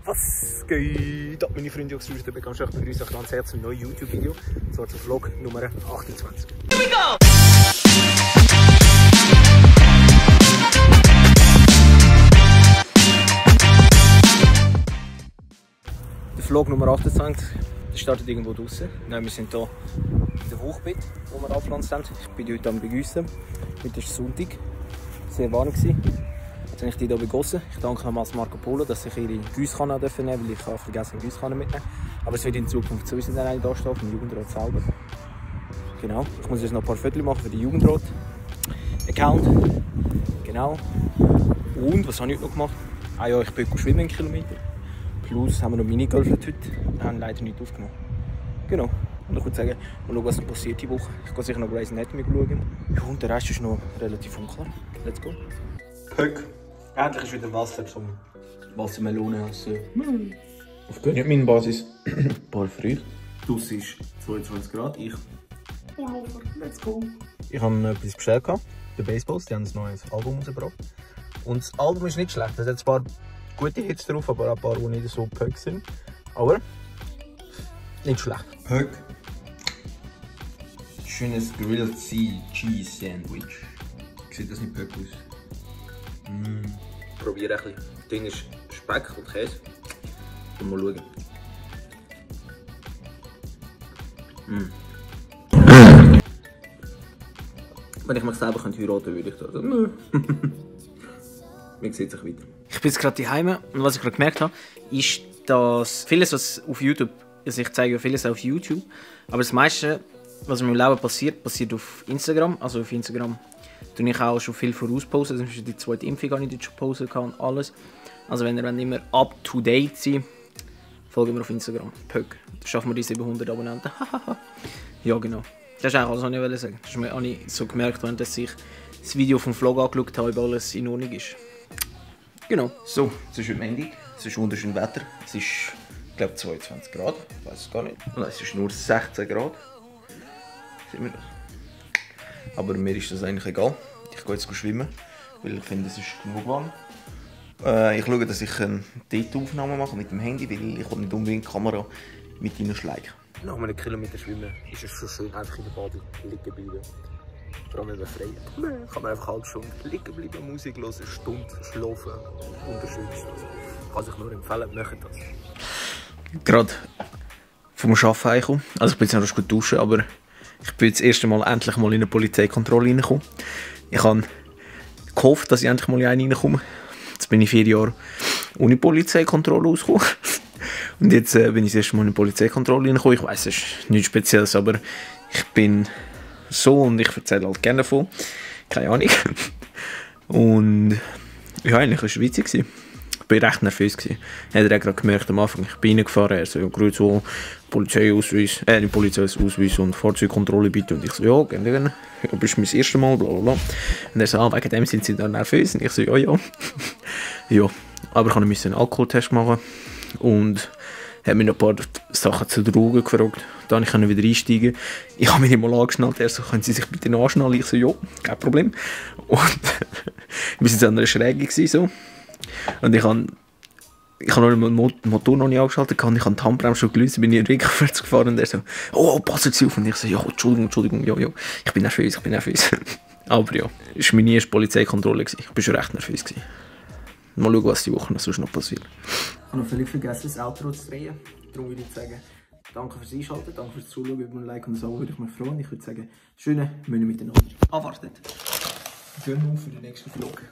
Was geht ab, meine Freunde? Ich begrüße euch ganz herzlich ein neues YouTube-Video. Und zwar zum Vlog Nummer 28. Here we go! Der Vlog Nummer 28 startet irgendwo draußen. Nein, wir sind hier in der Hochbeet, wo wir angepflanzt haben. Ich bin heute am Begüssen. Heute ist Sonntag. Sehr warm gewesen. Jetzt habe ich die hier begossen. Ich danke nochmals Marco Polo, dass ich ihre Gießkanne nehmen durfte, weil ich habe vergessen, eine Gießkanne mitnehmen. Aber es wird in Zukunft sowieso dann da stehen, vom Jugendrat selber. Genau. Ich muss jetzt noch ein paar Fotos machen für den Jugendrat-Account. Genau. Und was habe ich heute noch gemacht? Ah ja, ich bin schwimmen einen Kilometer. Plus haben wir noch Minigolf heute. Wir haben leider nicht aufgenommen. Genau. Und ich würde sagen, mal schauen, was noch passiert die Woche. Ich gehe sicher noch Grey's Anatomy schauen. Ja, und der Rest ist noch relativ unklar. Let's go. Pöck. Endlich ist wieder Wasser zum Wassermelone essen. Auf Gönjamin-Basis. Ein paar Früchte. Draussen ist 22 Grad. Ich Pullover. Let's go. Ich habe etwas bestellt. Die Baseballs, die haben ein neues Album rausgebracht. Und das Album ist nicht schlecht. Es hat ein paar gute Hits drauf, aber auch ein paar, die nicht so Pöck sind. Aber nicht schlecht. Pöck. Schönes Grilled Cheese Sandwich. Sieht das nicht Pöck aus? Probiere ein bisschen. Ding ist Speck und Käse. Und mal schauen. Wenn ich mich selber heiraten könnte, würde ich das. Wie sieht sich weiter? Ich bin jetzt gerade daheim und was ich gerade gemerkt habe, ist, dass vieles, was auf YouTube, also ich zeige ja vieles auf YouTube, aber das meiste, was in meinem Leben passiert, passiert auf Instagram. Also auf Instagram tue ich auch schon viel vorausposten. Also die zweite Impfung habe ich dort schon gepostet und alles. Also wenn ihr immer up to date seid, folgt mir auf Instagram. Pöck. Da schaffen wir die 700 Abonnenten. Ja, genau. Das ist eigentlich alles, was ich wollte sagen. Das habe ich so gemerkt, wenn ich das Video vom Vlog angeschaut habe, ob alles in Ordnung ist. Genau. So, es ist heute Montag. Es ist wunderschönes Wetter. Es ist, ich glaube, 22 Grad. Ich weiß es gar nicht. Nein, es ist nur 16 Grad. Sehen wir das? Aber mir ist das eigentlich egal. Ich gehe jetzt schwimmen, weil ich finde, es ist genug warm. Ich schaue, dass ich eine Date-Aufnahme mache mit dem Handy, weil ich nicht unbedingt die Kamera mit reinschleichen. Nach einem Kilometer Schwimmen ist es schon schön, einfach in der Bade liegen bleiben. Vor allem, wenn man frei hat. Kann man einfach halb Stunde liegen bleiben, Musik hören, eine Stunde schlafen. Wunderschön ist das. Kann sich nur empfehlen, macht das. Gerade vom Arbeiten heimgekommen. Also ich bin jetzt noch gut duschen, aber ich bin jetzt das erste Mal endlich mal in eine Polizeikontrolle reingekommen. Ich habe gehofft, dass ich endlich mal in eine reinkomme. Jetzt bin ich 4 Jahre ohne Polizeikontrolle rausgekommen. Und jetzt bin ich das erste Mal in eine Polizeikontrolle reingekommen. Ich weiss, es ist nichts Spezielles, aber ich bin so und ich erzähle halt gerne davon. Keine Ahnung. Und ja, eigentlich war es witzig. Ich war recht nervös. Hat er gerade gemerkt am Anfang, ich bin reingefahren. Er so, ja, gerade so Polizeiausweis, nicht Polizeiausweis und Fahrzeugkontrolle bitte. Und ich so, ja, gerne. Ja, bist du mein erstes Mal, bla bla bla. Und er so, ah, wegen dem sind sie da nervös. Und ich so, ja, ja. Ja, aber ich musste einen Alkoholtest machen. Und hat mich noch ein paar Sachen zu Drogen gefragt. Dann konnte ich wieder einsteigen. Ich habe mich nicht mal angeschnallt. Er so, können Sie sich bitte anschnallen? Ich so, ja, kein Problem. Und wir waren an einer Schräge. So. Und ich habe noch den Motor noch nicht angeschaltet und ich habe die Handbremse schon gelöst, bin ich rückwärts gefahren und er so, oh, passen Sie auf. Und ich so, ja, Entschuldigung, ja, ich bin nervös. Aber ja, es war meine erste Polizeikontrolle. Ich war schon recht nervös. Mal schauen, was die Woche noch sonst noch passiert. Ich habe noch völlig vergessen, das Outro zu drehen. Darum würde ich sagen, danke fürs Einschalten, danke fürs Zuschauen. Über ein Like und ein Abo würde ich mich freuen. Ich würde sagen, schöne Mühe miteinander. Abwartet. Gehen wir auf für den nächsten Vlog.